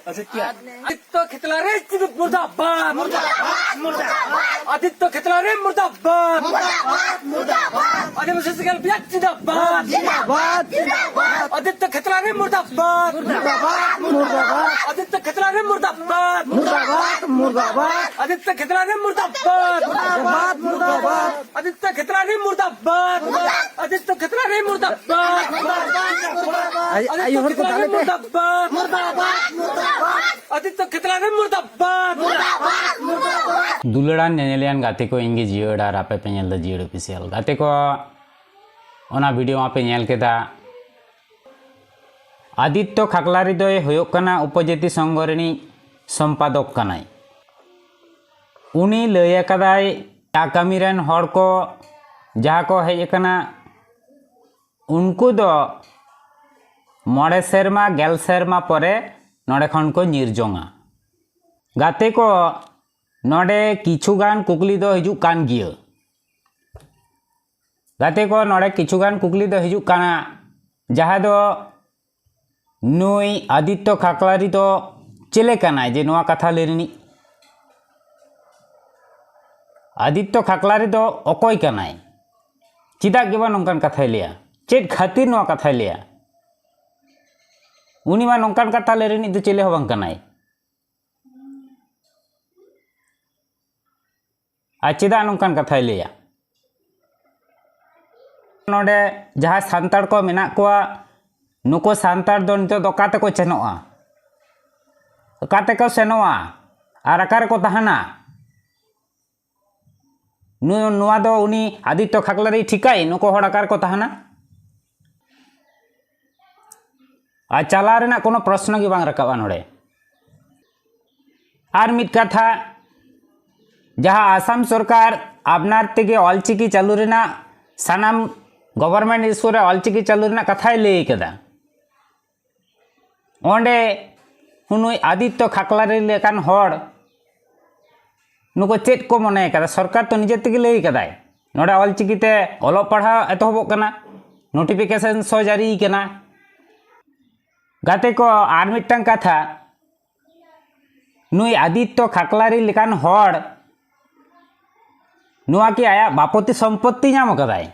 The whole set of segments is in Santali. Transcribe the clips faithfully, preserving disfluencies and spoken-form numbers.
अच्छा क्या? आदित्य खेतलारे मुर्दाबाद। मुर्दाबाद, मुर्दाबाद। आदित्य खेतलारे मुर्दाबाद। मुर्दाबाद, मुर्दाबाद। आदिवासी सेल बिया जिंदाबाद। जिंदाबाद, जिंदाबाद। आदित्य खेतलारे मुर्दाबाद। मुर्दाबाद, मुर्दाबाद। आदित्य खेतलारे मुर्दाबाद। मुर्दाबाद, मुर्दाबाद। आदित्य खेतलारे मुर्दाबाद। मुर्दाबाद, मुर्दाबाद। आदित्य खेतलारे मुर्दाबाद। आदित्य खेतलारे मुर्दाबाद। आय- आदित्य आयो हर को खेतलारे डाले पे। मुर्दाबाद। मुर्दाबाद, मुर्दाबाद। ᱟᱫᱤᱛᱛᱚ ᱠᱷᱮᱛᱞᱟᱨᱮ ᱢᱩᱨᱫᱟᱵᱟᱫ᱾ ᱫᱩᱞᱟᱹᱲᱟᱱ ᱧᱮᱧᱮᱞᱤᱭᱟᱱ ᱜᱟᱛᱮ ᱠᱚ, ᱤᱧ ᱜᱮ ᱡᱤᱭᱟᱹᱲ ᱟᱨ ᱟᱯᱮ ᱯᱮ ᱧᱮᱞ ᱫᱟ ᱡᱤᱭᱟᱹᱲ ᱚᱯᱷᱤᱥᱤᱭᱟᱞ᱾ ᱜᱟᱛᱮ ᱠᱚ, ᱚᱱᱟ ᱵᱷᱤᱰᱤᱭᱳ ᱢᱟᱯᱮ ᱧᱮᱞ ᱠᱮᱫᱟ᱾ ᱟᱫᱤᱛᱛᱚ ᱠᱷᱟᱠᱞᱟᱨᱤ ᱫᱚᱭ ᱦᱩᱭᱩᱜ ᱠᱟᱱᱟ ᱩᱯᱚᱡᱟᱹᱛᱤ ᱥᱚᱝᱜᱷᱚ ᱨᱤᱱᱤᱡ ᱥᱚᱢᱯᱟᱫᱚᱠ ᱠᱟᱱᱟᱭ᱾ ᱩᱱᱤ ᱞᱟᱹᱭ ᱟᱠᱟᱫᱟᱭ, ᱮᱴᱟᱜ ᱠᱟᱹᱢᱤ ᱨᱮᱱ ᱦᱚᱲ ᱠᱚ ᱡᱟᱦᱟᱸ ᱠᱚ ᱦᱮᱡ ᱟᱠᱟᱱᱟ, ᱩᱱᱠᱩ ᱫᱚ ᱢᱚᱬᱮ ᱥᱮᱨᱢᱟ, ᱜᱮᱞ ᱥᱮᱨᱢᱟ ᱯᱚᱨᱮ ᱱᱚᱰᱮ ᱠᱷᱚᱱ ᱠᱚ ᱧᱤᱨ ᱡᱚᱝᱟ᱾ ᱜᱟᱛᱮ ᱠᱚ, ᱱᱚᱰᱮ ᱠᱤᱪᱷᱩ ᱜᱟᱱ ᱠᱩᱠᱞᱤ ᱫᱚ ᱦᱤᱡᱩᱜ ᱠᱟᱱ ᱜᱮᱭᱟ᱾ ᱜᱟᱛᱮ ᱠᱚ, ᱱᱚᱰᱮ ᱠᱤᱪᱷᱩ ᱜᱟᱱ ᱠᱩᱠᱞᱤ ᱫᱚ ᱦᱤᱡᱩᱜ ᱠᱟᱱᱟ, ᱡᱟᱦᱟᱸ ᱫᱚ ᱱᱩᱭ ᱟᱫᱤᱛᱛᱚ ᱠᱷᱟᱠᱞᱟᱨᱤ ᱫᱚ ᱪᱮᱞᱮ ᱠᱟᱱᱟᱭ ᱡᱮ ᱱᱚᱣᱟ ᱠᱟᱛᱷᱟ ᱞᱟᱹᱭ ᱨᱤᱱᱤᱡ? ᱟᱫᱤᱛᱛᱚ ᱠᱷᱟᱠᱞᱟᱨᱤ ᱫᱚ ᱚᱠᱚᱭ ᱠᱟᱱᱟᱭ? ᱪᱮᱫᱟᱜ ᱜᱮ ᱵᱟᱝ ᱱᱚᱝᱠᱟᱱ ᱠᱟᱛᱷᱟᱭ ᱞᱟᱹᱭᱟ? ᱪᱮᱫ ᱠᱷᱟᱹᱛᱤᱨ ᱱᱚᱣᱟ ᱠᱟᱛᱷᱟᱭ ᱞᱟᱹᱭᱟ? ᱩᱱᱤ ᱢᱟ ᱱᱚᱝᱠᱟᱱ ᱠᱟᱛᱷᱟ ᱞᱟᱹᱭ ᱨᱤᱱᱤᱡ ᱫᱚ ᱪᱮᱞᱮ ᱦᱚᱸ ᱵᱟᱝ ᱠᱟᱱᱟᱭ᱾ ᱟᱨ ᱪᱮᱫᱟᱜ ᱱᱚᱝᱠᱟᱱ ᱠᱟᱛᱷᱟᱭ ᱞᱟᱹᱭᱟ? ᱱᱚᱰᱮ ᱡᱟᱦᱟᱸᱭ ᱥᱟᱱᱛᱟᱲ ᱠᱚ ᱢᱮᱱᱟᱜ ᱠᱚᱣᱟ, ᱱᱩᱠᱩ ᱥᱟᱱᱛᱟᱲ ᱫᱚ ᱱᱤᱛᱚᱜ ᱫᱚ ᱚᱠᱟ ᱛᱮᱠᱚ ᱥᱮᱱᱚᱜᱼᱟ? ᱚᱠᱟ ᱛᱮᱠᱚ ᱥᱮᱱᱚᱜᱼᱟ? ᱟᱨ ᱚᱠᱟ ᱨᱮᱠᱚ ᱛᱟᱦᱮᱱᱟ? ᱱᱩ-, ᱱᱚᱣᱟ ᱫᱚ ᱩᱱᱤ ᱟᱫᱤᱛᱛᱚ ᱠᱷᱟᱠᱞᱟᱨᱤ ᱴᱷᱤᱠᱟᱭ, ᱱᱩᱠᱩ ᱦᱚᱲ ᱚᱠᱟ ᱨᱮᱠᱚ ᱛᱟᱦᱮᱱᱟ? ᱟᱨ ᱪᱟᱞᱟᱣ ᱨᱮᱱᱟᱜ ᱠᱳᱱᱳ ᱯᱨᱚᱥᱱᱚ ᱜᱮ ᱵᱟᱝ ᱨᱟᱠᱟᱵᱼᱟ ᱱᱚᱰᱮ᱾ ᱟᱨ ᱢᱤᱫ ᱠᱟᱛᱷᱟ, ᱡᱟᱦᱟᱸ ᱟᱥᱟᱢ ᱥᱚᱨᱠᱟᱨ ᱟᱯᱱᱟᱨ ᱛᱮᱜᱮ ᱚᱞᱪᱤᱠᱤ ᱪᱟᱹᱞᱩ ᱨᱮᱱᱟᱜ, ᱥᱟᱱᱟᱢ ᱜᱚᱵᱷᱚᱨᱱᱢᱮᱱᱴ ᱥᱠᱩᱞ ᱨᱮ ᱚᱞᱪᱤᱠᱤ ᱪᱟᱹᱞᱩ ᱨᱮᱱᱟᱜ ᱠᱟᱛᱷᱟᱭ ᱞᱟᱹᱭ ᱠᱟᱫᱟ, ᱚᱸᱰᱮ ᱱᱩᱭ ᱟᱫᱤᱛᱛᱚ ᱠᱷᱟᱠᱞᱟᱨᱤ ᱞᱮᱠᱟᱱ ᱦᱚᱲ ᱱᱩᱠᱩ ᱪᱮᱫ ᱠᱚ ᱢᱚᱱᱮ ᱠᱟᱫᱟ? ᱥᱚᱨᱠᱟᱨ ᱛᱚ ᱱᱤᱡᱮ ᱛᱮᱜᱮ ᱞᱟᱹᱭ ᱠᱟᱫᱟᱭ ᱱᱚᱰᱮ ᱚᱞᱪᱤᱠᱤ ᱛᱮ ᱚᱞᱚᱜ ᱯᱟᱲᱦᱟᱣ ᱮᱛᱚᱦᱚᱵᱚᱜ ᱠᱟᱱᱟ, ᱱᱳᱴᱤᱯᱷᱤᱠᱮᱥᱚᱱ ᱥᱚ ᱡᱟᱹᱨᱤ ᱠᱟᱱᱟ᱾ ᱜᱟᱛᱮ ᱠᱚ, ᱟᱨ ᱢᱤᱫᱴᱟᱝ ᱠᱟᱛᱷᱟ, ᱱᱩᱭ ᱟᱫᱤᱛᱛᱚ ᱠᱷᱟᱠᱞᱟᱨᱤ ᱞᱮᱠᱟᱱ ᱦᱚᱲ ᱱᱚᱣᱟ ᱠᱤ ᱟᱭᱟᱜ ᱵᱟᱯᱚᱛᱤ ᱥᱚᱢᱯᱚᱛᱛᱤ ᱧᱟᱢ ᱟᱠᱟᱫᱟᱭ?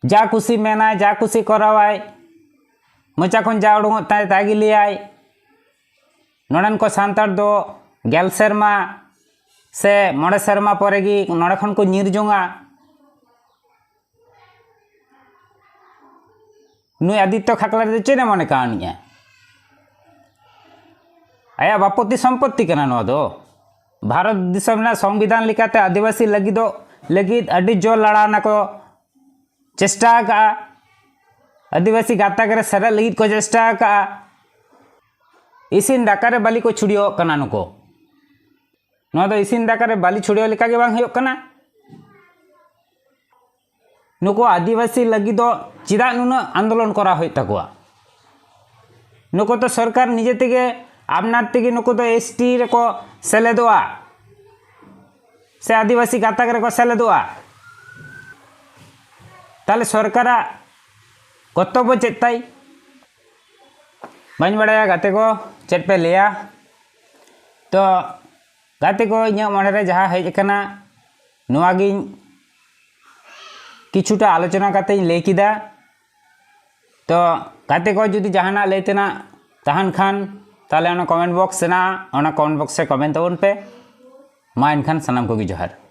ᱡᱟ ᱠᱩᱥᱤ ᱢᱮᱱᱟᱭ, ᱡᱟ ᱠᱩᱥᱤ ᱠᱚᱨᱟᱣᱟᱭ, ᱢᱚᱪᱟ ᱠᱷᱚᱱ ᱡᱟ ᱩᱰᱩᱝᱚᱜ ᱛᱟᱭ ᱛᱟ ᱜᱮ ᱞᱟᱹᱭᱟᱭ᱾ ᱱᱚᱰᱮᱱ ᱠᱚ ᱥᱟᱱᱛᱟᱲ ᱫᱚ ᱜᱮᱞ ᱥᱮᱨᱢᱟ ᱥᱮ ᱢᱚᱬᱮ ᱥᱮᱨᱢᱟ ᱯᱚᱨᱮ ᱜᱮ ᱱᱚᱰᱮ ᱠᱷᱚᱱ ᱠᱚ ᱧᱤᱨ ᱡᱚᱝᱟ᱾ ᱱᱩᱭ ᱟᱫᱤᱛᱛᱚ ᱠᱷᱟᱠᱞᱟᱨᱤ ᱫᱚ ᱪᱮᱫ ᱮ ᱢᱚᱱᱮ ᱠᱟᱣᱱᱤᱡᱼᱟ? ᱟᱭᱟᱜ ᱵᱟᱯᱚᱛᱤ ᱥᱚᱢᱯᱚᱛᱛᱤ ᱠᱟᱱᱟ ᱱᱚᱣᱟ ᱫᱚ᱾ ᱵᱷᱟᱨᱚᱛ ᱫᱤᱥᱚᱢ ᱨᱮᱱᱟᱜ ᱥᱚᱝᱵᱤᱫᱷᱟᱱ ᱞᱮᱠᱟᱛᱮ ᱟᱹᱫᱤᱵᱟᱹᱥᱤ ᱞᱟᱹᱜᱤᱫᱚᱜ ᱞᱟᱹᱜᱤᱫ ᱟᱹᱰᱤ ᱡᱳᱨ ᱞᱟᱲᱟᱣ ᱨᱮᱱᱟᱜ ᱠᱚ ᱪᱮᱥᱴᱟ ᱟᱠᱟᱜᱼᱟ᱾ ᱟᱹᱫᱤᱵᱟᱹᱥᱤ ᱜᱟᱛᱟᱠ ᱨᱮ ᱥᱮᱞᱮᱫ ᱞᱟᱹᱜᱤᱫ ᱠᱚ ᱪᱮᱥᱴᱟ ᱟᱠᱟᱜᱼᱟ᱾ ᱤᱥᱤᱱ ᱫᱟᱠᱟ ᱨᱮ ᱵᱟᱹᱞᱤ ᱠᱚ ᱪᱷᱩᱲᱭᱟᱹᱣᱚᱜ ᱠᱟᱱᱟ ᱱᱩᱠᱩ᱾ ᱱᱚᱣᱟ ᱫᱚ ᱤᱥᱤᱱ ᱫᱟᱠᱟ ᱨᱮ ᱵᱟᱹᱞᱤ ᱪᱷᱩᱲᱭᱟᱹᱣ ᱞᱮᱠᱟ ᱜᱮ ᱵᱟᱝ ᱦᱩᱭᱩᱜ ᱠᱟᱱᱟ? ᱱᱩᱠᱩ ᱟᱹᱫᱤᱵᱟᱹᱥᱤ ᱞᱟᱹᱜᱤᱫ ᱫᱚ ᱪᱮᱫᱟᱜ ᱱᱩᱱᱟᱹᱜ ᱟᱱᱫᱳᱞᱚᱱ ᱠᱚᱨᱟᱣ ᱦᱩᱭᱩᱜ ᱛᱟᱠᱚᱣᱟ? ᱱᱩᱠᱩ ᱛᱚ ᱥᱚᱨᱠᱟᱨ ᱱᱤᱡᱮ ᱛᱮᱜᱮ ᱟᱯᱱᱟᱨ ᱛᱮᱜᱮ ᱱᱩᱠᱩ ᱫᱚ ᱮᱥ ᱴᱤ ᱨᱮᱠᱚ ᱥᱮᱞᱮᱫᱚᱜᱼᱟ ᱥᱮ ᱟᱹᱫᱤᱵᱟᱹᱥᱤ ᱜᱟᱛᱟᱠ ᱨᱮᱠᱚ ᱥᱮᱞᱮᱫᱚᱜᱼᱟ᱾ ᱛᱟᱦᱞᱮ ᱥᱚᱨᱠᱟᱨᱟᱜ ᱠᱚᱨᱛᱚᱵᱵᱚ ᱪᱮᱫ ᱛᱟᱭ? ᱵᱟᱹᱧ ᱵᱟᱲᱟᱭᱟ ᱜᱟᱛᱮ ᱠᱚ, ᱪᱮᱫ ᱯᱮ ᱞᱟᱹᱭᱟ? ᱛᱚ ᱜᱟᱛᱮ ᱠᱚ, ᱤᱧᱟᱹᱜ ᱢᱚᱱᱮᱨᱮ ᱡᱟᱦᱟᱸ ᱦᱮᱡ ᱟᱠᱟᱱᱟ, ᱱᱚᱣᱟᱜᱤᱧ ᱠᱤᱪᱷᱩᱴᱟ ᱟᱞᱳᱪᱚᱱᱟ ᱠᱟᱛᱮᱧ ᱞᱟᱹᱭ ᱠᱮᱫᱟ᱾ ᱛᱚ ᱜᱟᱛᱮ ᱠᱚ, ᱡᱩᱫᱤ ᱡᱟᱦᱟᱱᱟᱜ ᱞᱟᱹᱭ ᱛᱮᱱᱟᱜ ᱛᱟᱦᱮᱱ ᱠᱷᱟᱱ, ᱛᱟᱦᱞᱮ ᱚᱱᱟ ᱠᱚᱢᱮᱱᱴ ᱵᱚᱠᱥ ᱦᱮᱱᱟᱜᱼᱟ, ᱚᱱᱟ ᱠᱚᱢᱮᱱᱴ ᱵᱚᱠᱥ ᱨᱮ ᱠᱚᱢᱮᱱᱴ ᱛᱟᱵᱚᱱ ᱯᱮ᱾ ᱢᱟ ᱮᱱᱠᱷᱟᱱ ᱥᱟᱱᱟᱢ ᱠᱚᱜᱮ ᱡᱚᱦᱟᱨ᱾